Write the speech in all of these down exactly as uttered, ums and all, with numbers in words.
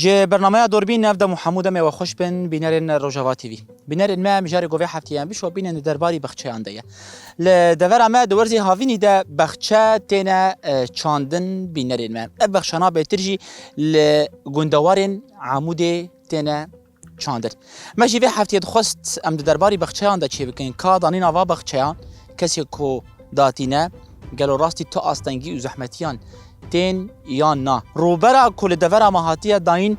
Ji bernameya Dorbîn, ev dem û hemû demê we xweş bin, bînerên Rojava T V. Bînerên me, mijarê ku vê hefteyê em bişopînin di derbarî bexçeyan de ye. Li devera me di werzê havînî de bexçe têne, e, çandin bînerên me. Ev bexçana bêtir jî li gundewarên Amûdê têne çandin. Me jî vê hefteyê dixwest em di derbarî bexçeyan de çêbikin. Ka danîna va bexçeyan, kesê ku datîne, gelo rastî tu astengî û zehmetiyan tên yan na? Rûbera ku li devera me hatiye dayîn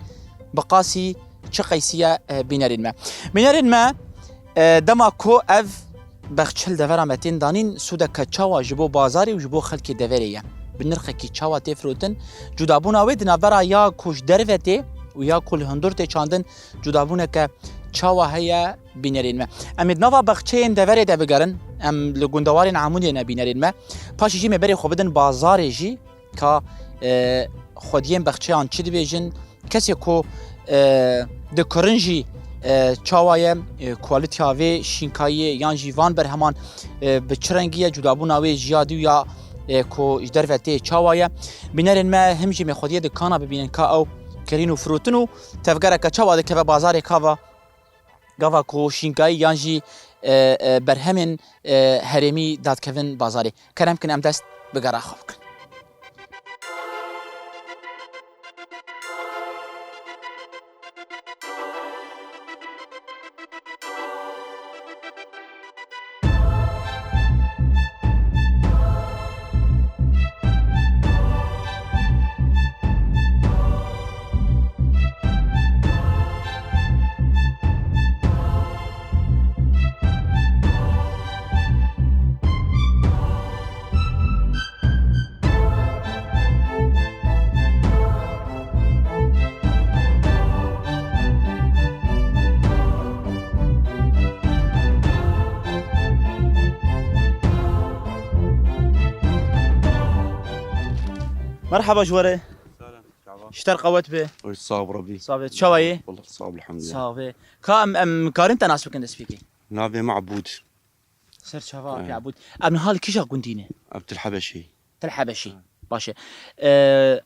bi qasî çi qeysî ye, e, bînerên me. Bînerên me, e, dema ku ev bexçe li devera me tên danîn, sûdeke çawa ji bo bazarê û ji bo xelkê deverê ye? Bi nirxekî çawa tê firotin? Cudabûna wê di navbera ya ku ji derve tê û ya ku li hundir tê çandin, cudabûneke çawa heye bînerên me? Em ê di nava bexçeyên deverê de bigerin, em li gundewarên Amûdê ne bînerên me. Paşê jî me berê xwe bidin bazarê jî ka, e, xwediyên bexçeyan çi dibêjin. Kesê ku, e, dikurin jî, e, çawa ye, e, kualitiya vê şînkayiyê yan jî van berheman, e, bi çi rengî ye, cudabûna wê ji ya dî û ya, e, ku ji derve tê çawa ye. Bînerên me him jî me xwediyê dikana bibînin ka ew kirîn û firotin û tevgereke çawa dikeve bazarê kava gava ku şînkayî yan jî, e, e, berhemên, e, herêmî dadkevin bazarê. Kerem kin em dest bi gera xwe bikin. Merhaba ji we re. Ji te re qewet be. Oy, sağ ol Rabbi. Sağ be. Çawa yî? Wallah, sağ ol, elhamdülillah. Sağ be. Ka em, em karin te nas bikin destpêkê? Navê me Ebûd. Serçava Apî Ebûd. Em niha li kîja gundî ne? Ev Til Hebeşî. Til Hebeşî. Baş e. E,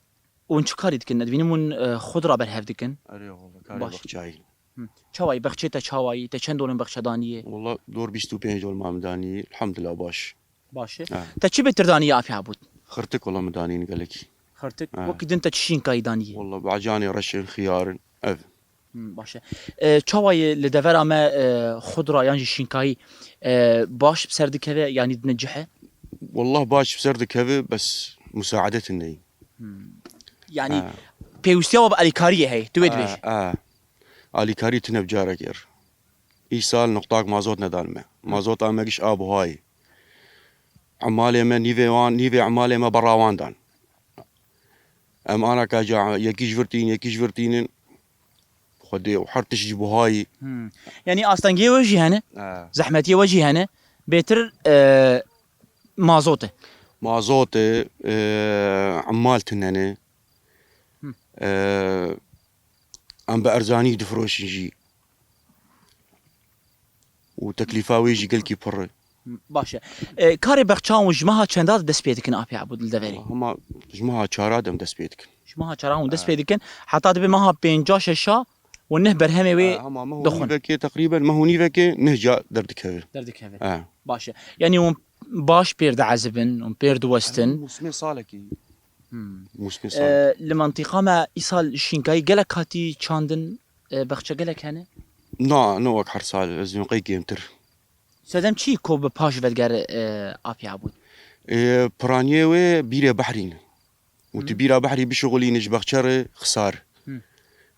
hûn çi karî dikin? Dibînim hûn, e, xudra berhev dikin. Erê, wallah, karê bexçayî. Hı. Çawa yî? Bexçê te çawa yî? Te çend dolên bexçe daniyê? Wallah, dor bîst û pênc dolma min danî. Elhamdülillah, baş. Baş e. Ha. Te çi bêtir daniyê Apî Ebûd? Xirtik wala min danîn gelekî. Xirtik? Ha. Wekî din te çi şînkayî daniyê? Wala bacanê reş in, xiyar in, ev. Hmm, baş e. E, çawa ye li devera me, e, xudra yan jî şînkayî, e, baş bi ser dikeve, yanî dine cihe? Wallah baş bi ser dikeve, bes musaade tune ye. Hmm. Yanî pêwistiya we bi alîkariyê heye, tu wê dibêjî? Ha, ha. Alîkarî tune bi carekê re. Îsal nuqtak mazot nedan me. Mazot a me giş a buhayê. Emalê me nîvê wan, nîvê emalê me bera wan dan. Em ana ka ca yekî ji vir tînin, yekî ji vir tînin. Xwedê û her tişt ji buhayî. Hmm. Yanî astengiyê we jî hene? Ha. Zehmetiyê we jî hene. Bêtir, e, mazot e. Mazot e, e, emal tune ne. Hmm. E, em bi erzanî difiroşin jî. Û teklîfa wê jî gelkî pir e. Baş e. E, karê bexçan û ji meha çenda dest pê dikin Apî Ebûd li deverê? Hema ji meha çara dem dest pê dikin. Ji meha çara hûn dest pê dikin. Heta dibe meha pênca şeşa û neh berhemê wê dixwin. Ha, hema meh û nîvekê teqrîben, meh û nîvekê neh ca derdikeve. Derdikeve. Ha. Baş e. Yanî hûn baş pêr diezibin, hûn pêr diwestin. Mûsimê salekî. Hmm. Mûsimê sal. E, li mentiqa me îsal şînkayî gelek hatî çandin, e, bexçe gelek hene? Na, ne wek her sal, ez dibêm qey kêmtir. Sedem çi ku bi paş vedigere, e, Apî Ebûd? E, piraniyê wê bîrê behrî ne. Û tu bîra behrî bişixulînî ji bexçe re xisar. Hı.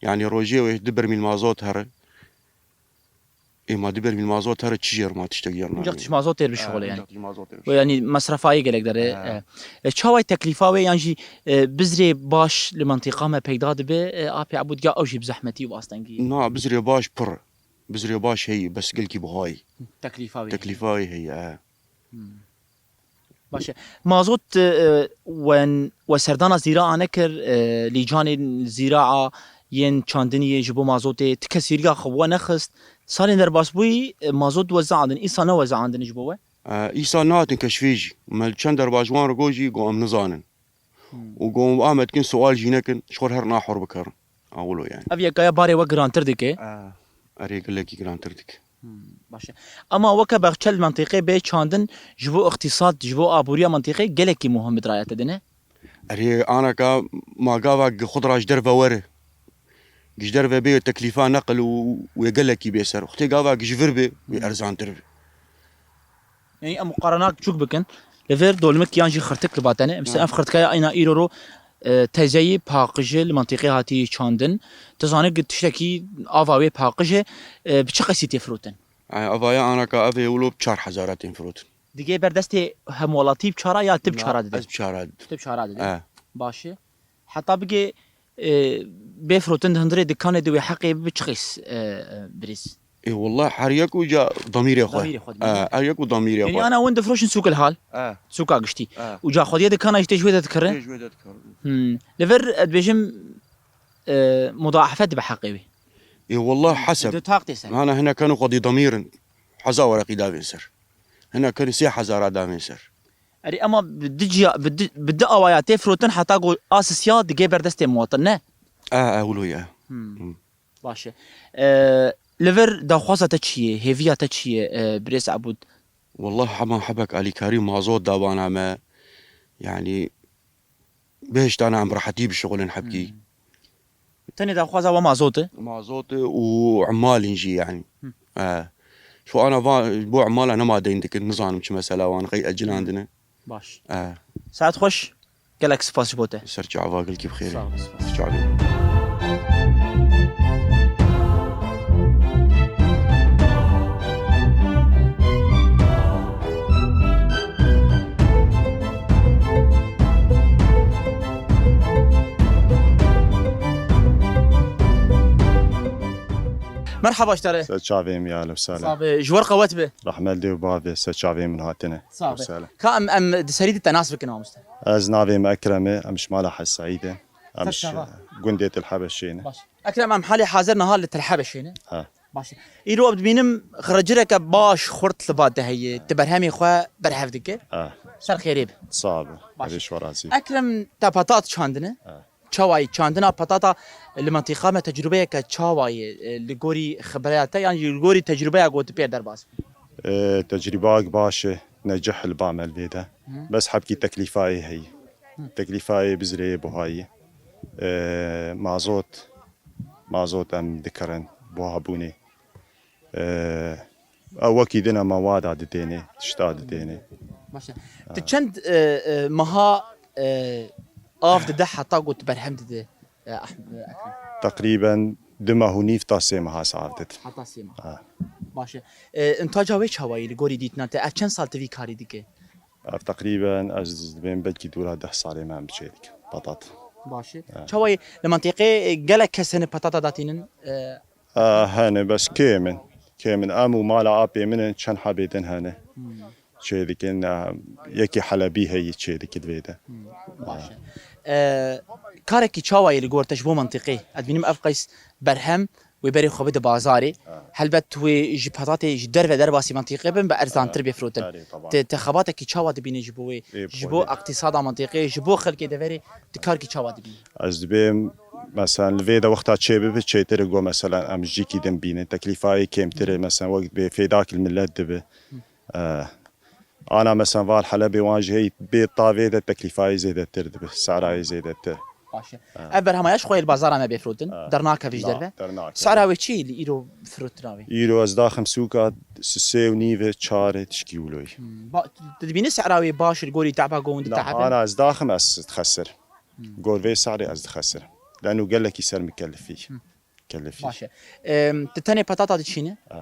Yanî rojê wê du bermîl mazot here. Ê ma du bermîl mazot here çi jê re ma tiştek jê re nayê. Ancak tişt mazot têr bişixule yanî. Ancak tişt mazot têr bişixule. Yanî mesrefa yê gelek dere. Ha. E, e, çawa yî teklîfa wê yan jî, e, bizrê baş li mentiqa me peyda dibe, e, Apî Ebûd ya ew jî bi zehmetî û astengî? Na, bizrê baş pir. Bizrê baş heye, bes gelkî buhayî. Teklîfa wê heye. Teklîfa wê heye, he. Hmm. Baş e. Mazot, e, wen, we serdana zîraa nekir, e, lîcanên zîraa yên çandiniyê ji bo mazotê, ti kesî riya xwe we nexist. Salên derbasbûyî, e, mazot wezaandin, îsal ne wezaandin ji bo we? E, îsal nehatin keşfê jî. Me li çend derbaswan re got jî, got em nizanin. Hmm. Û got em dikin sual jî nekin, ji xwe re her nahor bikerin. A wilo yani. Ev yekaya barê we girantir dike? A, erê gelekî girantir dike. Hmm, baş e. Ama weke baxçe li mentiqê bê çandin ji bo iqtîsad, ji bo aboriya mentiqê gelekî muhim bi diraya te de ne? Erê anaka ma gava gi xwe ra ji derve were. Gi ji derve bê teklîfa neqil û wê gelekî bê ser. Wextê gava gi ji vir bê, wê Hmm. erzantir bê. Yani em muqarenak çûk bikin. Li vir dolmik yan jî xirtik li ba te ne. Mesela Ha. ev xirtikaya eyna îro ro, e, tezeyî paqij e, li mentiqê hatî çandin. Tu zanî ki tiştekî ava wê paqij e, e, bi çi qesî tê firotin? E, avaya anaka ev ê wilo bi çar hezara tên firotin. Digê ber destê hemwelatî bi çara ya tu bi Na, çara dide? Ez bi çara didim. Tu bi çara dide. E. Baş e. Heta bigê, e, bê firotin di hundirê dikanê de wê heqê bi çi qeys, e, e, birîz? Ê, wallah her yek û ca damîrê xwe. Damîrê xwe dibîne. E, her yek û damîrê Yanî xwe. ana win difroşin sûkil hal. E. Sûka giştî. E. Û ca xwediyê dikana jî tê ji wê de dikirin. Tê ji wê de dikirin. Hmm. Li vir ez dibêjim, e, mudaefe dibe heqê wê. Ê, wallah heseb. Di taq tê ser. Hana hinek hene xwedî damîrin. Heza wereqî davên ser. Hinek hene sê hezara davên ser. Erê, ema bi du ciya-, bi du, bi du awaya tê firotin heta ku a sisiya digê ber destê muwatin, ne? E, e, wilo ye. Hmm. Hmm. Baş e. E, li vir daxwaza te çi ye? Hêviya te çi ye, e, birêz Ebûd? Wallah hema hebek alîkarî mazot dabana me. Yani bihiştana em bi rehetî bişixulin hebkî. Hmm. Tenê daxwaza we mazot e? Mazot e û emalin jî yani. Hı. E. Şu ana va, bo emala nema deyn dikin, nizanim çi mesela wan qey ecilandine. Baş. E. Saet xweş. Gelek spas ji bo te. Ser çava gilkî bi xêrê. Sağ ol, spas. Ser çavê. Merhaba ji te re. Ser çavê min ya, ahlen û sehlen. Sabe, ji we re qewet be. Rehmet lê û bavê, ser çavê min hatine. Sabe. Û sehlen. Ka em, em di serî di te nas bikin, mamoste. Ez navê min Ekrem e, em ji mala Hec Seîd in. Em Ser ji çava. gundê Til Hebeşê ne. Baş. Ekrem, em halê hazir niha li Til Hebeşê ne. Ha. Baş. Îro dibînim xircireke baş xurt li ba te heye. Ti berhemê xwe berhev dike. Ha. Ser xêrê be. Sağ be. Baş. Hevê ji we razî. Ekrem, te patat çandine. Ha. Çawayî çandina patata li mentiqa me tecrubeyeke çawayî, e, li gorî xibreya te yan jî li gorî tecrubeya ku tu pê derbas bî? E, tecrubeyek baş e, necih li ba me li vê de. Hı. Bes hebkî teklîfayê heye. Hı. Teklîfayê bizirê buhayî. E, mazot, mazot em dikirin buhabûnê. E, ew wekî din e mewada didêne, tişta didêne. Baş e. Tu çend, e, e, meha, e, av dide heta ku tu berhem dide, e, Ehm-, e, Ekrem? Teqrîben du meh û nîv ta sê meha ez av didim. Heta sê meha. Ha. Baş e. E, intaca wê çawayî li gorî dîtina te? Ev çend sal tu vî karî dike? Ev teqrîben ez dibêm belkî dûra deh salê me em bi çê dikin. Patat. Baş e. Ha. Çawayî li mentiqê, e, gelek kes hene patata datînin? E, A, hene, bes kêm in. Kêm in. Em û mala apê min in, çend hebê din hene. Hmm. Çê dikin, a, yekî Helebî heye çê dike di vê de. Hmm. Baş e. E, karekî çawa ye li gor te ji bo mentiqê? Ez dibînim ev qeys berhem wê berê xwe bide bazarê. Ha. Helbet wê ji petatê ji derve derbasî mentiqê bin, bi erzantir bê firotin. Erê, taban. Te, te xebatekî çawa dibînî ji bo wê, Ê, ji bo xwedê. Eqtîsada mentiqê, ji bo xelkê deverê, tu karkî çawa dibînî? Ez dibêm, meselen, li vê de wexta çêbibe, çêtir e, go, meselen, em ji cîkî din bînin. Teklîfayê kêmtir e, meselen, wek bê fêdak li millet dibe. Hı. Eh, ana, meselen, val Helebê wan jî hey bê tavê de teklîfayê zêdetir dibe, serayê zêdetir. Baş e. Ha. Ev berhema ya ji xwe yê li bazara me bê firotin? Ha. Dernakeve ji Na, derve? Dernakeve. Sera wê çi ye li îro firotina wê? Îro ez daxim sûka sisê û nîve, çarê tişkî wilo ye. Hmm. Ba-, tu, tu dibînî sera wê baş li gorî teba go hûn Na, ditaxibin? Ana ez daxim ez dixesir. Hmm. Gor vê serê ez dixesir. Leno gelekî ser mikelifî. Hmm. Kelifî. Baş e. Em, tu tenê patata diçîne? Ah.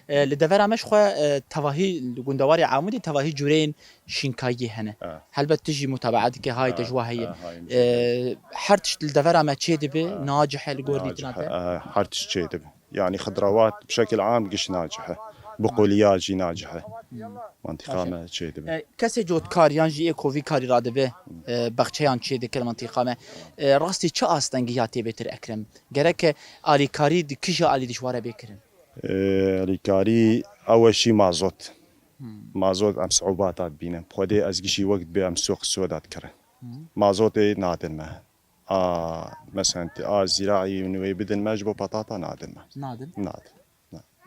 E, li devera me ji xwe, e, tevahî li gundewarê Amûdê tevahî cûreyên şînkayiyê hene. Ah. Helbet tu jî mutabaa dike, hay te Ah, ji wa heye. Ah, hay E, her tişt li devera me çê dibe, Ah. nacihe li gor Nacihe, dîtina te? Ah, her tişt çê dibe. Yani xidrawat bi şekil am giş nacihe. Biqoliya jî nacihe. Hmm. Mantiqa Baş e. me çê dibe. E, kesê cotkar yan jî ê ku vî karî radibe, Hmm. e, baxçeyan çê dike li mantiqa me. E, rastî çi astengî ya tê bêtir Ekrem? Gereke alîkarî di kîja alî dijwar e bê kirin? Ê, alîkarî ew e jî mazot. Hmm. Mazot em siûbata dibînin. Xwedê ez gişî wek dibê em sûq soda dikirin. Hmm. Mazotê nadin me. A, mesela, a ziraî wê bidin me, ji bo patata nadin me. Nadin. Nadin.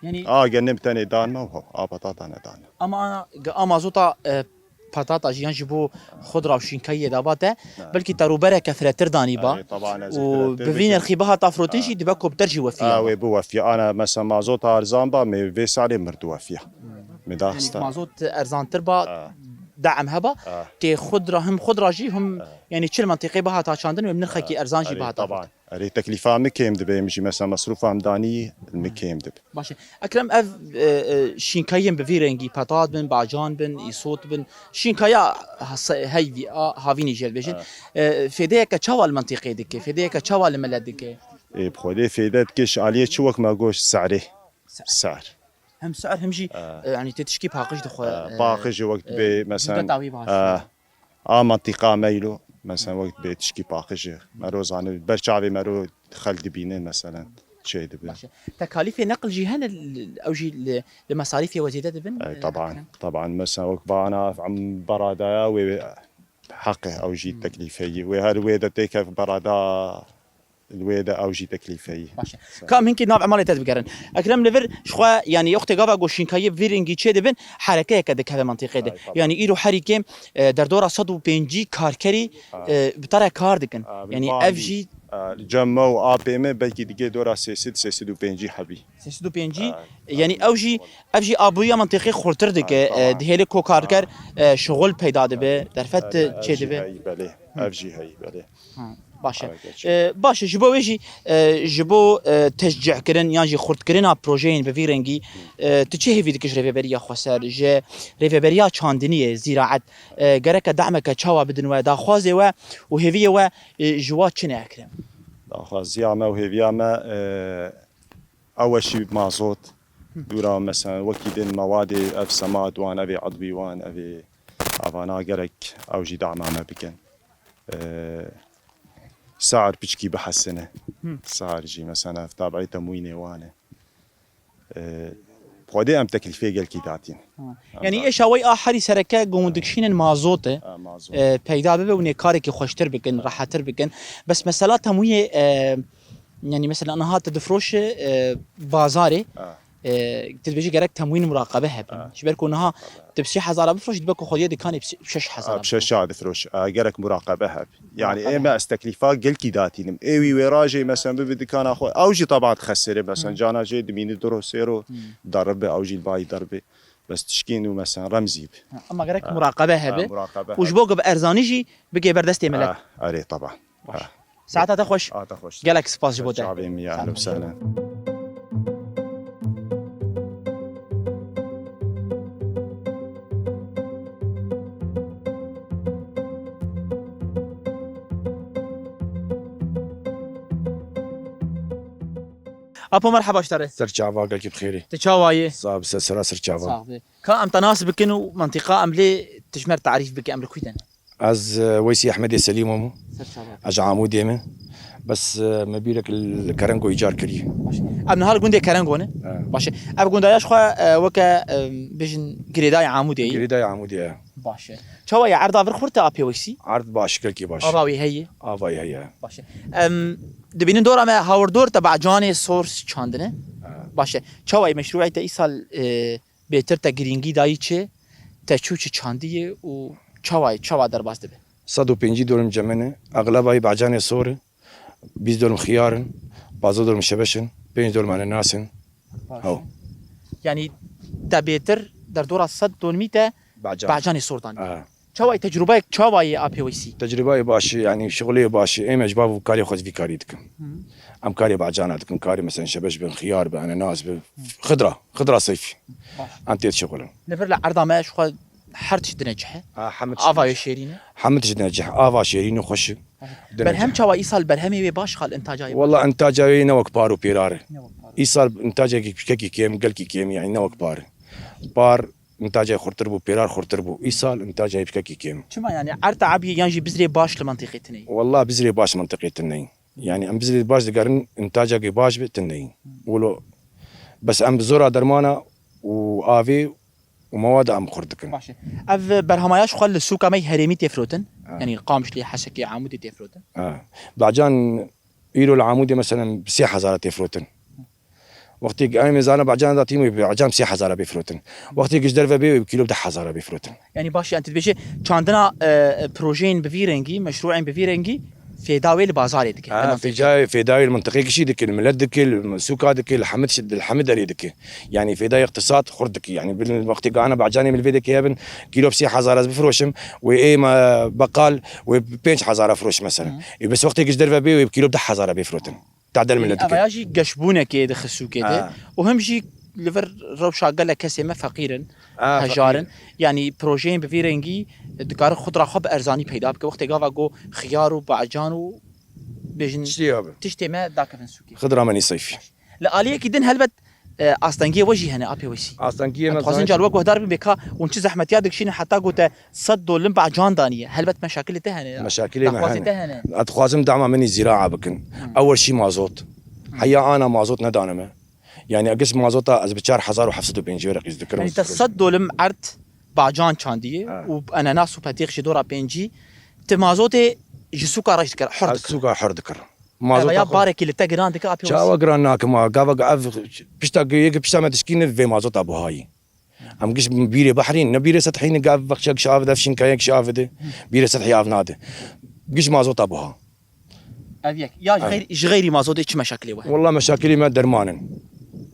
Yanî A genim tenê dan me û a patata nedan me. Ama ana, a mazota e, patata jî yan ji bo xudra û şînkayiyê daba te, belkî te rûbereke firetir danî ba. Erê, taban ez û firetir bi vî bikim. Nirxî bihata firotin jî dibe ku bi te jî wefiya. A, wê biwefiya. Ana, mesela, mazota erzan ba, me vê salê mird wefiya. Me da Yanî hasta. Mazot erzantir ba, de'm heba. Tê xudra, him xudra jî, him yanî çil mentiqê bihata çandin wê bi nirxekî erzan jî Erê, bihata taban. Firotin. Erê, teklîfa min kêm dibe, em jî, mesela, mesrûfa em danî, min kêm dibe. Baş e. Ekrem, ev e, e, şînkayên bi vî rengî, petat bin, bacan bin, îsot bin, şînkaya hasa- heyvî a havînî jê dibêjin. E, fêdeyeke çawa li mentiqê dike? Fêdeyeke çawa li milet dike? Ê, bi xwedê fêde dike, ji aliyê çi, wek me got, serê. Ser. Ser. Hem ser hem jî e, yanî tê tişkî paqij dixwe. E, e, paqij wek e, dibê, mesela, dûdeta wî baş e, e. A mentiqa me îlo, mesela, wek dibê tişkî paqij e. Me ro zanî, ber çavê me ro xelk dibîne, mesela, çê dibe. Baş e. Tekalîfê neql jî hene, ew jî li, li mesarîfê we zêde dibin? E, e, taban, Ekrem? Taban. Mesela, wek vana, em beradaya wê, wê heqe, ew jî teklîfeyî. Wê her wê de têkev berada, li wê de ew jî teklîfeyî. Baş e. Ka em hinkî nav emalê te dibigerin. Ekrem, li vir ji xwe, yanî, wextê gava ku şînkayî vî rengî çê dibin, herekeyeke dikeve mentiqê de. Ay, taban. Yanî îro herî kêm, e, derdora sed û pêncî karkerî, e, bi te re kar dikin. A, Yanî ev jî e, li cem me û apê me belkî digê dora sê sed, sê sed û pêncî hebî. Sê sed û pêncî, Ay, yanî ay, ew jî, ew jî aboriya mentiqê xurtir dike, Ay, e, taban. Dihêle ku karker, e, şixul peyda dibe, derfet Ay, ev çê jî dibe. Heyî, belê. Ev jî heyî, belê. Ha, baş e. Ara geç. E, baş e, ji bo wê jî, e, ji bo, e, teşcîhkirin yan jî xurtkirina projeyên bi vî rengî, e, tu çi hêvî dikî ji rêveberiya xweser, ji rêveberiya çandiniyê, zîraet, e, gereke dehmeke çawa bidin we, daxwazê we û hêviyê we, e, ji wa çi ne, Ekrem? Daxwaziya me û hêviya me, e, ew e jî mazot. Dûra, mesela, wekî din mewadê ev semad wan, ev ê edbî wan, ev ê avana gerek ew jî dama me bikin. Ee, Sair piçkî bihesine. Hı. Sair jî, mesela, ev tabiî temwînê wan e. Ee, Xwedê em teklîfê gelkî datîn. Tamam. Yanî êşa wey a herî sereke ku hûn dikişînin mazot e. Ha, mazot. Ee, peyda bibe û nê karekî xweştir bikin, rehetir bikin. Bes mesela temwînê, e, yanî mesela niha tu difroşe, e, bazarê. Ha. E, tu dibêjî gerek temwîn muraqebe hebe. Ha. Ji ber ku niha tu bi sê hezara bifroşî, dibe ku xwediyê dikanê bi şeş hezara. Ha, bi şeş a difroş. Ha, gerek muraqebe hebe. Yanî Muraqebe. Ê me ez teklîfa gelkî datînim. Ê wî wê rajê, mesela, bibi dikana xwe. Ew jî taban dixesire, mesela, Hı. cana jê dimîni du ro sê ro Hı. deribe, ew jî li bayî deribe. Bes tişkîn û, mesela, remzî bi. Ha, ama gerek Ha. muraqebe Ha, hebe. Muraqebe Û ji hebe. Bo ku bi erzanî jî bigê ber destê milet. Ha, erê, taban. Baş. Ha. Saeta te xweş. A te xweş. Gelek spas ji bo te. Çavê min ya, ehlen û sehlen. Apo, merheba ji te re. Ser çava, gelkî bi xêrî. Tu çawa yî? Sax bi, ser sera, ser çava. Sax bi. Ka em te nas bikin û mentiqa em lê tu ji me re tarîf bike, em li ku ne? Ez, e, Weysî Ehmedê Selîm im. Ser çava. Ez ji Amûdê me. Bes, e, me bîrek li Kerengo îcar kiriye. Baş. Em niha li gundê Kerengo ne? He. Baş. Ev gunda ya ji xwe, e, weke, e, bêjin girêdayê Amûdê ye. Girêdayê Amûdê ye. Baş. Çawa ye? Erda vir xurt e, Apê Weysî? Erd baş, gelkî baş. Ava wî heye? Ava wî heye. Baş. Em dibînin dora me hawirdor te bacanê sor çandine. He. Baş. Çawa ye, meşrûê te îsal, e, bêtir te girîngî dayî çi, te çû çi çandiyê û çawa ye, çawa derbas dibe? Sed û pêncî dorm cemene, exleba yî bacanê sor e, bîst dorm xiyar in, pazdeh dorm şebeş in, pênc dorm enenas in. Baş. Haw. Yanî te bêtir derdora sed dormî te Bacan. Bacanê sor danî. Aha. Çawa ye, tecrûbeyek çawa ye, Apê Weysî? Tecrûbeyê baş e, yanî şixulê baş e. Ê me ji bav û karê xwe zî vî karî dikin. Hı. Em karê bacana dikin, karê, mesela, şebeş bin, xiyar bin, enenas bin, xidra, xidra seyfî. Baş. Em tê dişixulin. Li vir li erda me ji xwe her tişt dine cih e. Ha, hemî tişt Ava dine wê cih. Şêrîn e. Hemî tişt dine cih. Ava şêrîn û xweş e. Baş. Dine Berhem cih. Çawa, îsal berhemê wê baş xal, intaca wê baş? Walla intaca wê ne wek par û pêrar e. Ne wek par. Îsal intacekî pişkekî kêm, gelkî kêm, yanî ne wek par e. Par Nitacê xurtir bû, pêrar xurtir bû. Îsal nitacê hêpikekî kêm. Çima, yanî erd te'ebî yan jî bizrê baş li mentiqê tune ye? Walla bizrê baş mentiqê tune ye. Yanî em bizrê baş digerin, nitacekê baş be tune ye. Wilo bes em bi zora dermana û avê û mewada em xurt dikin. Baş e. Ev berhemaya ji xwe li sûka me yê herêmî tê firotin? Ha. Yanî Qamişlê, Hesekê, Amûdê tê firotin. Ha. Bacan îro li Amûdê meselen bi sê hezara tê firotin. Wextê em ê zana bacan da tîmû bacan bi sê hezara bê firotin. Wextê giş derve bê wê bi kîlo bi deh hezara bê firotin. Yanî baş, yanî tu dibêje çandina, e, e, projeyên bi vî rengî, meşrûên bi vî rengî fêda wê li bazarê dike. Ha, fêda, fêda wê li mintiqê gişî dike, li milet dike, li sûka dike, li hemid, li hemid derê dike. Yanî fêda îqtisad xurt dike. Yanî bin wextê gana bacanê min li vê dike hebin, kîlo bi sê hezar ez bifiroşim, wê ê me beqal, wê bi pênc hezara firoş mesela. Hı. Ê bes wextê giş derve bê, wê bi kîlo bi deh hezara bê firotin. Tadel milet dike. Ava ya jî geşbûnekê di xisûkê de. Ha. Û him jî li vir rewşa gelek kesê me feqîr in, ha, hejar in. Feqîr in. Yanî projeyên bi vî rengî dikarin xudra xwe bi erzanî peyda bike. Wextê gava got xiyar û bacan û bêjin tiştê ya bi. Tiştê me dakevin sûkê. Xidra me nî seyfî. Li aliyekî din helbet, e, astengiyê we jî hene, Apê Weysî. Astengiyê me dixwazin car wek guhdar bin bê ka hûn çi zehmetiya dikişînin heta ku te sed dolim bacan daniye. Helbet meşakilê te hene. Meşakilê me hene. Daxwazê te hene. Ez dixwazim dema min î zîraa bikin. Hı. Ewel şî mazot. Hı. Heya ana mazot nedane me. Yani giş mazota ez bi çar hezar û heft sed û pêncî were qîz dikir. Yani te sed dolim erd bacan çandiye û enenas û petîx ji dora pêncî, ti mazotê ji sûka reş dikir, hor dikir. Ez sûka hor dikir. Mazota ya barekî li te giran dike, Apê Weysî? Çawa giran nakim a, gava ev pişta yek pişta me dişkîne vê mazota buhayî. Em giş bîrê behrî, ne bîrê sethî ne gav bexçe giş avide, ev şînkaya giş avide. Bîrê sethî av nade. Giş mazota buha. Ev yek. Ya ji xeyr-, ji xeyrî mazotê çi meşakilê we hene? Wallah meşakilê me derman in.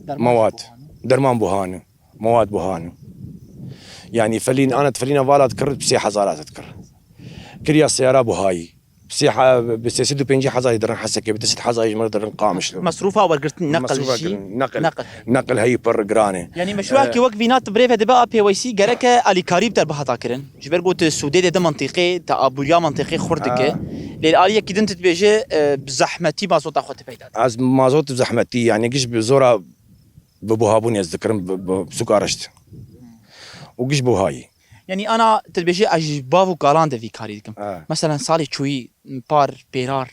Derman mewad. Derman buha ne. Mewad buha ne. Yani felîn, ana felîna vala dikir, bi sê hezar ez dikir. Kiriya seyara buhayî. Sê he-, bi sê sed û pêncî hezarî dirin Hesekê, bi du sed hezarî ji me re dirin Qamişlo. Mesrûfa wergirtin, neqil jî. Neqil. Neqil heyî pir giran e. Yanî meşrûyakî wek vîna tu birêve dibe, Apê Weysî, gereke alîkarî bi te bihata kirin. Ji ber ku tu sûdê de di mintîqê, te abûriya mintîqê xurt dike. Ha. Lê li aliyekî din tu dibêje, e, bi zehmetî mazota xwe tu peyda dike. Ez mazot bi zehmetî, yani giş bi zora bi buhabûnê ez dikirim, bi, bi sûka reşt. Û giş buhayî. Yanî ana tu dibêjî ez ji bav û kalan de vî karî dikim. Ha. Meselen salê çûyî par, pêrar,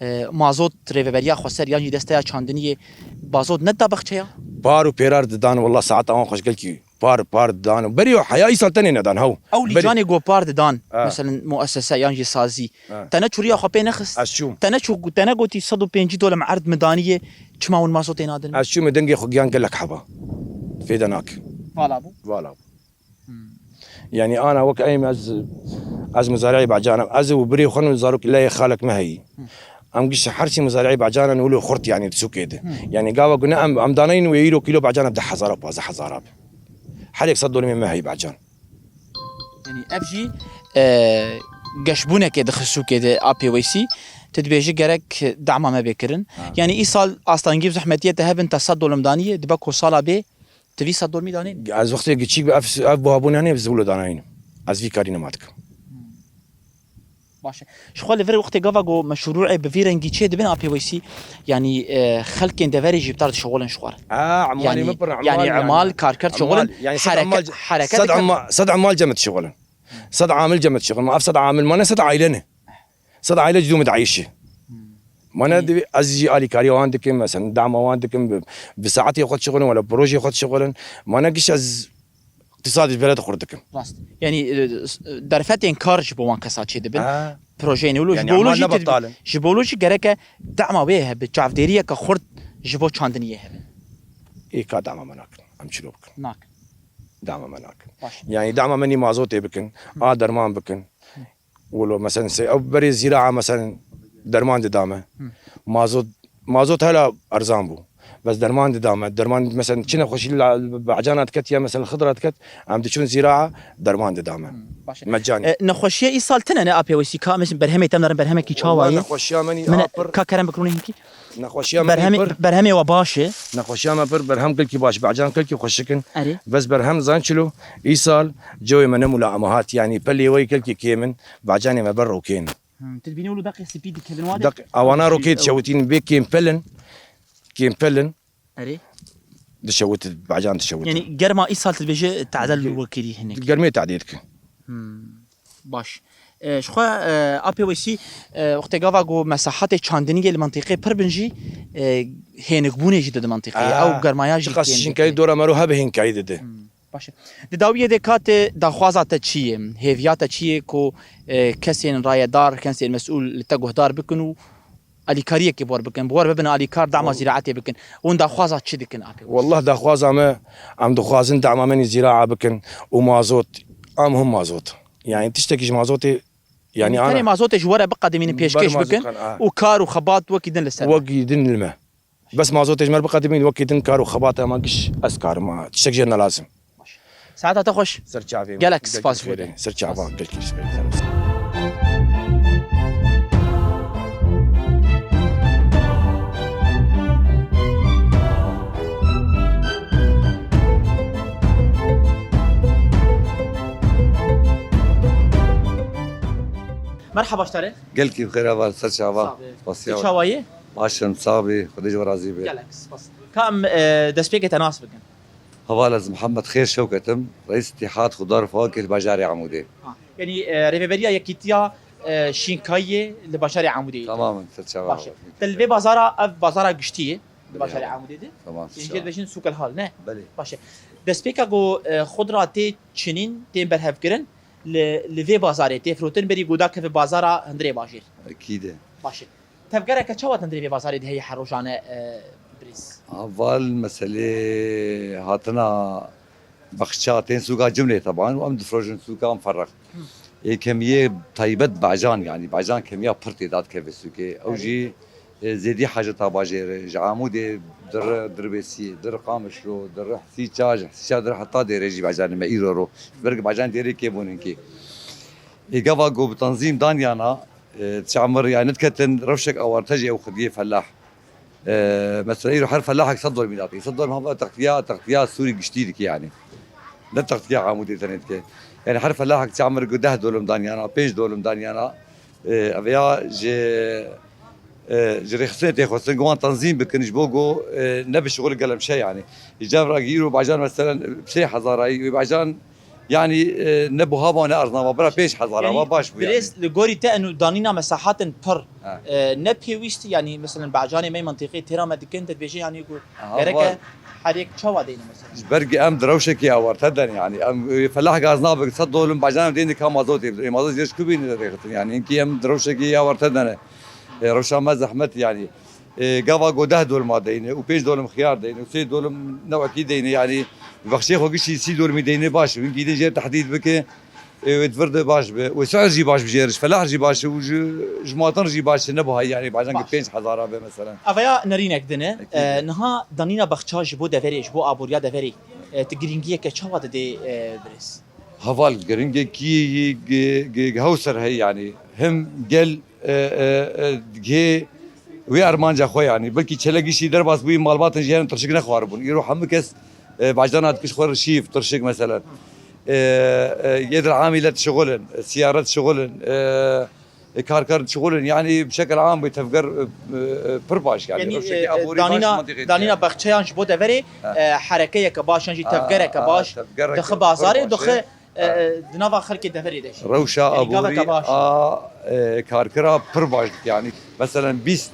e, mazot rêveberiya xweser yan jî desteya çandiniyê bazot nedida baxçeya? Par û pêrar didan, wallah saeta wan xweş gelkî par, par didan. Berî heya îsal tenê nedan, hew. Ew lîcanê ku par didan, ha, meselen muessese yan jî sazî. Ha. Te ne çûriya xwe pê nexist? Ez çûm. Te ne çû, te ne gotî sed û pêncî dolim erd min daniyê, çima hûn mazotê nadin? Ez çûm, dengê xwe giyan gelek heba. Fêde nake. Vala bû? Vala bû. Hmm. Yani ana wek em ez, ez muzarî bacan im. Ez û birê xwe û zarok leyê xalek me heyî. Hmm. Em giş her çî muzarî bacan in wilo xurt yani sûkê de. Hmm. Yani gava gune em, em danayîn wê îro kîlo bacan bi deh hezar, pazdeh hezar abi. Her yek sed dolimê me heyî bacan. Yani ev jî, e, geşbûnekê di xisûkê de, Apê Weysî. Tu dibêjî gerek dema me bê kirin. Ha. Yani îsal astengî û zehmetiyê te hebin te sed dolim daniyê, dibe ku sala bê Ti vî sed dolmî danîn? Ez wextê giçîk bi ev, ev buhabûn hene, ez wilo danayînim. Ez vî karî nema dikim. Baş e. Ji xwe li vir wextê gava ku meşrûê bi vî rengî çê dibin, Apê Weysî, yanî, e, xelkên deverê jî bi te re dişixulin ji xwe re. A, emalê min pir, yanî emal, karker dişixulin, yanî sed hereke-, emal, hereket sed dikin. Emal, sed emal cem dişixulin. Sed amil cem dişixulin. Ma ev sed amil mane sed aîle ne. Sed aîle ji dû min dieyşî. Hmm. Mane, yanî, divê ez jî alîkariya wan dikim, mesela dama wan dikim, bi, bi saetê xwe dişixulin, wala bi rojê xwe dişixulin. Mane giş ez îqtîsadê ji bere de xurt dikim. Rast. Yanî, e, s-, derfetên kar ji bo wan kesa çêdibin. Ha. Projeyên wilo, yanî, ji bo wilo jî, ji bo wilo jî gereke dema wê hebe, çavdêriyeke xurt ji bo çandiniyê hebe. Ê ka dama me nakin. Em çilo bikin. Nakin. Dama me nakin. Baş. Yanî dama me nî mazotê bikin, a derman bikin. Wilo, mesela, se-, ew berê zîraa, mesela, derman dida me. Hı. Mazot, mazot hela erzan bû. Bes derman dida me. Derman, mesela, çi nexweşî la, bacana diket ya, mesela, xidra diket, em diçûn zîraa, derman dida me. Hı, baş e. Mecanî. E, nexweşiya îsal tine ne, Apê Weysî, ka, mesela, berhemê te narin, berhemekî çawa ye? Wala nexweşiya me nî a pir. Ka kerem bikirûnê hinkî? Nexweşiya me pir. Berhemê we baş e? Nexweşiya me pir, berhem gelkî baş, bacan gelkî xweşik in. Erê. Bes berhem zan çilo, îsal cewê me ne mulaem hat, yanî pelê wê gelkî kêm in, bacanê me ber rokên. Hmm, tu dibînî wilo deqê spî dikevin, wa de? Deq-, awana rokê dişewitîn, bê kêm pel in, kêm pel in. Erê. Dişewit, bacan dişewit. Yanî germa îsal tu dibêje tadel wekirî hinek. Germê tadê dike. Hmm. Baş. E, ji xwe, e, Apê Weysî, e, wextê gava ku mesahetê çandiniyê li mintîqê pir bin jî, e, hênikbûnê jî dide mintîqeyê. Aa, ew germaya jî çiqas hênik şinkayî dike. Dora mero hebe hênkayî dide. Hmm. Baş e. Di dawiyê de katê daxwaza te çi ye? Hêviya te çi ye ku, e, kesên rayedar, kesên mesûl li te guhdar bikin û alîkariyekê bi we re bikin? Bi we re bibin alîkar, dema Wal- zîraetê bikin. Hûn daxwaza çi dikin apê? Wallah daxwaza me, em dixwazin dema me nî zîraa bikin û mazot. Em him mazot. Yani tiştekî ji mazotê, yani Tenê ana mazotê ji we re biqedimînin, pêşkêş bikin, a. û kar û xebat wekî din li ser. Wekî din li me. Bes mazotê ji me re biqedimîn, wekî din kar û xebata me giş ez karim, a, tiştek jê ne lazim. Saeta te xweş. Ser çavê me. Gelek spas ji bo te. Ser çava, gelek spas. Merhaba ji te re. Gelkî bi xêr heval, ser çava. Sax be. Spasiya. Tu çawa yî? Baş im, sax bî, Xwedê ji we razî be. Gelek spas. Ka em, e, destpêkê te nas bikin. Heval ez Mihemed Xêr Şewket im, reîs Îtîhad Xudar Fawakê li bajarê Amûdê. Ha, yanî, e, rêveberiya Yekîtiya, e, Şînkayiyê li bajarê Amûdê ye. Tamam, ser çava. Baş e. Te li vê bazara, ev bazara giştî ye li bajarê Amûdê de. Tamam. Yanî jê dibêjin Sûk el Hal, ne? Belê. Baş e. Destpêka ku, e, xudra tê çinîn, tên berhevkirin, li, li vê bazarê tê firotin, berî ku dakeve bazara hundirê bajêr. Ekîd e. Baş e. Tevgereke çawa di hundirê vê bazarê de heye her rojane, e, birêz? Heval meselê hatina baxça tên sûka Cimrê teban û em difrojin sûka em ferreq. Hı. Ê kemiyê taybet bacan, yani bacan kemiya pir tê dadikeve sûkê. Ew Evet. jî, e, zêdî haceta bajêr e. Ji Amûdê dir, Dirbêsiyê, dir Qamişlo, dir Hsîça, ji Hsîça dir heta dêrê jî bacanê me îro ro. Ji ber ku bacan dêrê kê bûnin kê. Ê gava ku bi tanzîm dan yana, e, çamir, yani diketin rewşek awarte jî ew xwediyê felah. E, mesela îro her felahek sed dolmî date. Sed dolm hava textiya, textiya sûrî giştî dike yani. Ne textiya Amûdê tenê dike. Yani her felahek çamir ku deh dolm dan yana, pênc dolm dan yana, e, ev ya ji, e, ji rêxistinê tê xwestin, ku wan tanzîm bikin, ji bo ku, e, ne bi şixul gelem şey yani. Îcar ra îro bacan mesela sê hezar ay, bacan Yani, e, ne buha ba ne arznava, bira pênc hezar Yani, ava baş bû yani. Birêz li gorî te eno danîna mesahatin pir, Ha. e, ne pêwîst, yani, mesela, bacanê me mentiqê têra me dikin, te dibêje, yani, ku Ha, gereke var. herêk çawa deyne, mesela? Ji ber ku em di rewşekî awarte den, yani, em, e, felah gaz nabik, sed dolum bacanê deyne ka mazotê, e, mazot jê ji ku bîne rêxitin, yani, inkî em di rewşekî awarte dene. E, rewşa me zehmet, yani. E, gava ku deh dolma deyne û pênc dolm xiyar deyne û sê dolm newekî deyne, yani bexşê xwe giştî sî dolmî deyne baş, wî gîdin jê tehdîd bike, e, wê di vir de baş be, wê sihr jî baş bijêre, ji felah jî baş û ji, ji matin jî baş, ne buhayî, yani bacan ki Baş. pênc hezara be mesela. Eveya nerînek dine, Ekîd. e, niha danîna bexça ji bo deverê, ji bo aboriya deverê, e, tu girîngiyeke çawa didê, e, birêz? Heval giringekî gi-, gi-, gi-, hewser heye, yani hem gel e, e, e, gihê wê armanca xwe, yanî belkî çelek giştî derbas bûyî, malbatin jî herin tirşik nexwaribûn. Îro hemû kes, e, bacdana dikiş xwe re şîv, tirşik meselen. E, e, yê dir amîle dişixulin, e, siyare dişixulin, e, e, karker dişixulin. Yanî bi şekil am bû tevger, e, e, e, pir baş, yanî Yanî, rewşekî e, e, aborî baş danîna, mantîqê danîna diye. Bexçeyan ji bo deverê, Ha. e, herekeyeke baş, yan jî Ha, tevgereke ha, baş, tevgereke dixi pir bazarê, baş e. dixi E, e, di nava xelkê deverê de jî. Rewşa Yanî aborî gaveke baş. a, e, karkira pir baş dike. Yanî, meselen, bîst,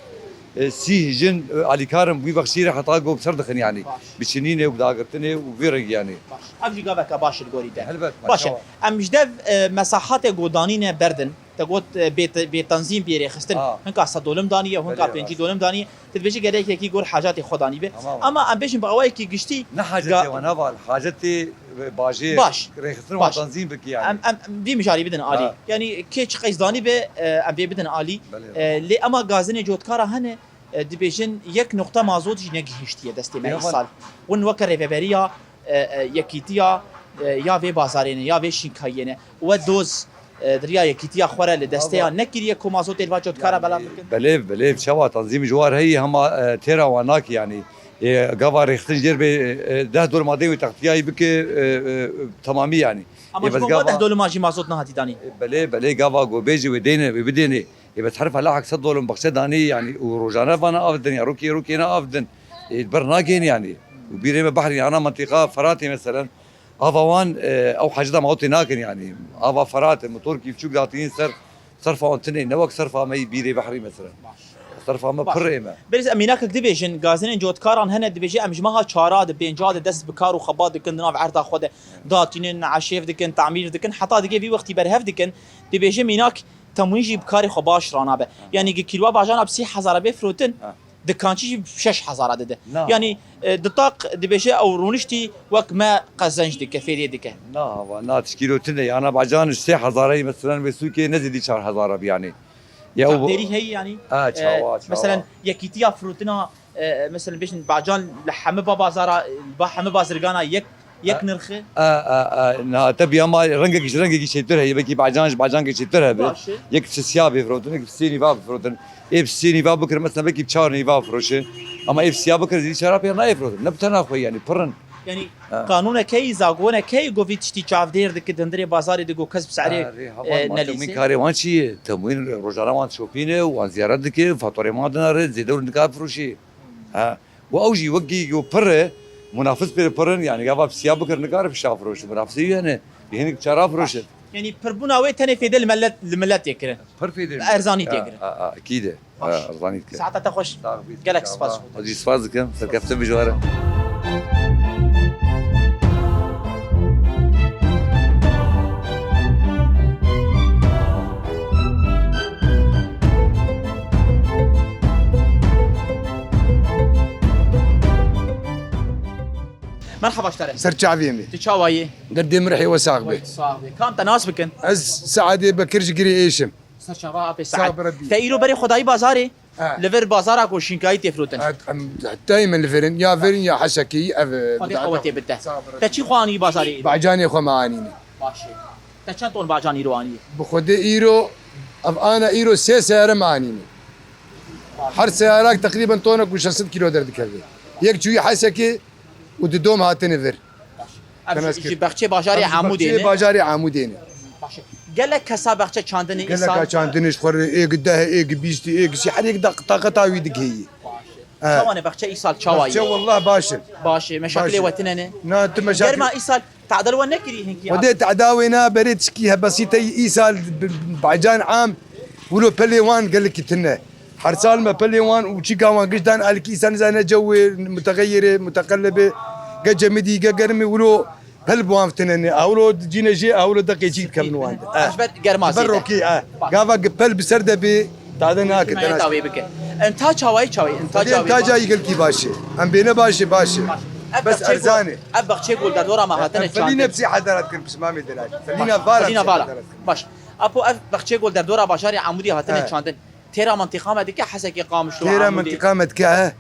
e, sî jin, e, alîkar in, wî bexşî re heta ku bi ser dixin, yanî. Baş. Bi çinînê û bi dagirtinê û vî rengî, yanî. Baş. Ev jî gaveke baş li gorî te. Helbet, Baş e. maşallah. Em ji dev, e, mesahatê ku danîne berdin, te got, e, bê te-, bê tenzîm bê rêxistin. Ha. Hinka sed dolim daniye, hinka Belê, pêncî rast. dolim daniye. Tu dibêjî gerek yekî gor hacatê xwe danîbe. Tamam. Ama em bêjin bi awayekî giştî Ne hacetê ga- wan heval, hacetê bajê Baş. rêxistin Baş. wan tanzîm bikî yani. Em, em, em vî mijarî bidin alî. Ha. Yani kê çi qeys danîbe, e, em vê bidin alî. Belê. E, lê ema gazinê cotkara hene, e, dibêjin yek noqta mazot jî negihiştiye destê me Yaman. îsal. Win weke rêveberiya, e, e, yekîtiya, e, ya vê bazarê ne, ya vê şînkayiyê ne. We doz, e, di riya yekîtiya xwe re li desteya Yaman. nekiriye ku mazotê li va cotkara belav bikin? Belê, belê, çawa tanzîm ji war heyî hema, e, têra wan nakî yani. E, gava rêxistin jêr bê, e, deh dor madeyê wê textiyayî bike, e, e, temamî yani. Ama Ê, ji bes bo gava deh dolima jî mazot nehatî danî. E, belê, belê, gava go bêjî wê deyne, wê bidêne. Ê, bes her felahek sed dolum baxçe danî yani û rojane vana av din ya, rokê rokê ne av din. Ê, ber nagên yani. Û bîrê me behrî ana mentiqa Feratê meselen. Ava wan, e, ew haceta mawtê nakin yani. Ava Feratê, motorkî biçûk datînin ser, serfa wan tinê, ne wek serfa me yî bîrê behrî meselen. Baş. Terfa me Baş. Pir ê me. Berî ez mînakek dibêjin, gazinên cotkaran hene, dibêje em ji meha çara de, pênca de dest bi kar û xebat dikin, di nav erda xwe de datînin, eşêv dikin, tamîr dikin, heta digê vî wextî berhev dikin, dibêje mînak temwîn jî bi karê xwe baş ranabe. Yanî gi kîlwa bajana bi sê hezara bê firotin, Ha. di kançî jî şeş hezara dide. Na. Yanî, e, di taq dibêje ew rûniştî wek me qezenc dike, fêdê dike. Na, va, na tişkîlo tune, yana bacan ji sê hezara yî, meselen, wê sûkê ne zêdî çar hezara bi, yanî. Ya, bu Çavdêrî heyî, yanî, Ha, e, çawa, çawa. Meselen, yekîtiya firotina, e, meselen, bêjin bacan li hemî ba bazara, ba hemî bazirgana yek, yek Ha. nirxi. A, a, a, na, te bi ya ma rengekî ji rengekî çêtir heye, belkî bacan ji bacankê çêtir hebe. Baş e. Yek sisiya bê firotin, yek sê nîva bê firotin. Ê bi sê nîva bikir, mesela belkî bi çar nîva firoşe. Ama ê bi siya bikir, zî çara pê nayê firotin. Ne bi tena xwe, yanî, pirin. Yanî, Ha. qanûnek heyî, zagonek heyî, go vî tiştî çavdêr dike, di hundirê bazarê de go kes bi serê, Ha, rê, e, heval ma, nelîse. Temwîn karê wan çi ye? Temwîn rojane wan şopîne û wan ziyaret dike, faturê wan dinare, zêde û nikare firoşî. Ha. Û ew jî wekî yo pir e, munafiz pê pir in, yanî gava bi siya bikir nikare bi şa firoşin, munafizê wî hene, bi hinek çara firoşin. Yanî pirbûna wê tenê fêde li millet, li milletê kirin. Pir fêde. Erzanî tê kirin. A, a, a, ekîd e. Baş. A, erzanî dike. Saeta te xweş. Sağ ol, Gelek spas. Ez jî spas dikim, serkeftin bijware. Merhaba ji te re. Ser çavê min. Tu çawa yî? Derdê min rihê we sax be. Wey, sax be. Kam te nas bikin? Ez Seadê Bekir ji Girê Êş im. Ser çava apê Sax Sead. Bi Rebbî. Te îro berê xwe dayî bazarê? Ha. Li vir bazara ku şînkayî tê firotin. Ha, em, heta yê min li vir in. Ya vir in ya Hesekê yî ev, e, Xwedê bidata qewetê bide. Sax bi Rebbî. Te çi xwe anî bazarê îro? Bacanê xwe me anîne. Baş e. Te çend ton bacan îro anî? Bi Xwedê îro, ev ana îro sê seyare me anîne. Her seyarak teqrîben tonek û şeş sed kîlo derdikeve. Yek çûyî Hesekê û di dom hatine vir. Baş. Ev ji, ji bexçê bajarê Amûdê ne? Bajarê Amûdê ne. Baş e. Gelek kesa bexçe çandinê îsal? Gelek çandinê ji xwe re, ê gi deh, ê gi bîst, ê gi sî, her yek da taqeta wî digihî. Baş e. He. Çawa ne bexçe îsal, çawa ye? Bexçe wallah baş in. Baş e. Meşakilê we tine ne? Na, tu meşakil- Germa îsal Tadel we nekirî hinkî? Xwedê tada wê na berê tişkî hebesîte îsal bi, bi, bacan am wilo pelê wan gelekî tine. Her sal me pelê wan û çîka wan giş dan alkî îsal nizane cewê mutexeyirê, muteqelibê, ge cemidî, ge germê wilo pel bi wan tine ne. Ewlo cîne jê, ewlo deqê çî dikevin wan de. Eh. Ji ber germa zêde. Ji ber rokê, eh. Gava ge pel bi ser de bê, tade nake. Tawê bike. Enta çawayî çawayî, enta çawayî. Enta cayî gelkî baş e. Em bêne baş e, baş e. Bes erzan e. Ev bexçê ku li derdora me hatine çandin. Felîne bi sê hezar hat kirin, pismamê delal. Felîna vala bi sê hezar hat kirin. Baş. Apo ev bexçê ku li derdora bajarê Amûdê hatine çandin. Têra mintîqa me dike, Hesekê, Qamişlo, Amûdê. Têra mintîqa me dike, he.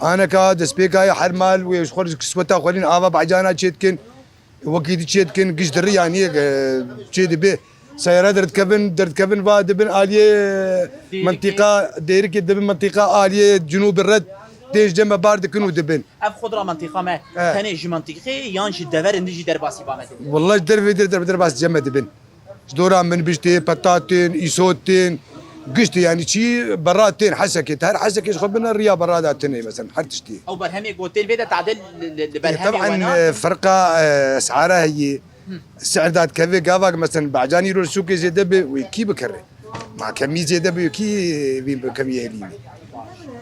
Aneka destpêka ye, her mal wê ji xwe re kisweta xwe lîn ava bacana çê dikin. Wekî di çê dikin, giş di riya niye, e, çê dibe. Seyara derdikevin, derdikevin va dibin aliyê mintîqa Dêrikê, dibin mintîqa aliyê Cinûbê Red, tên ji cem me bar dikin û dibin. Ev xwe dira mintîqa me, he, tenê ji mintîqê yan ji deverên din jî derbasî va me dibin? Wallah ji dervê dir, der, derbas cem me dibin. Ji dora min bijtê, petatên, îsotên, giştê, yanî çî berra tên, Hesekê, her Hesekê ji xwe bine riya berra da tune, mesela, her tiştî. Ew berhemê gotên vê de tadil li, li, li berhemê wena. Teban, e, ferqa, e, esara heye. Hı. Si'ir da dikeve gavak, mesela, bacanî ro sûkê zêde be, wê kî bikere? Ma kemî zêde be, kî vî bi kemî hêlîne?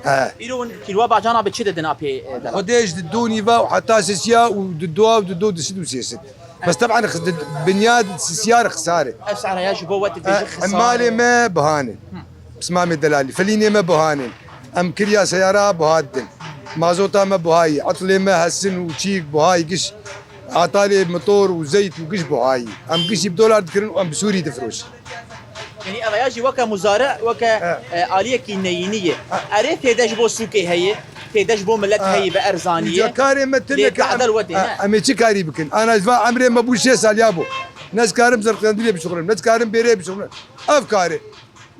He. Îro hûn kîlwa bacana bi çi didin apê, e, dera? Xwedê ji di dû nîva û heta sisiya û di dua û di dû di sid û sê sid. Bes teban xis-, di binyad sisiya re xisar e. Ev sara ya ji bo we dibêje xisar e. Em malê me buhan in. Hı. Pismamê delalî. Felînê me buhan in. Em kiriya seyara buha didin. Mazota me buha yî. Etlê me hesin û çîk buha yî giş. Atalê motor û zeyt û giş buha yî. Em gişî bi dolar dikirin û em bi Sûrî difiroşin. Yanî ev ya jî weke muzare, weke, e, aliyekî neyînî ye. Erê fêde ji bo sûkê heye, fêde ji bo milet heye bi erzaniyê. Îca karê me tune ke em, em ê çi karî bikin? Ana ji van emrê me bû şêst sal ya bû. Ne dikarim zerqendilê bişuxulin, ne dikarim bêrê bişuxulin. Ev karê.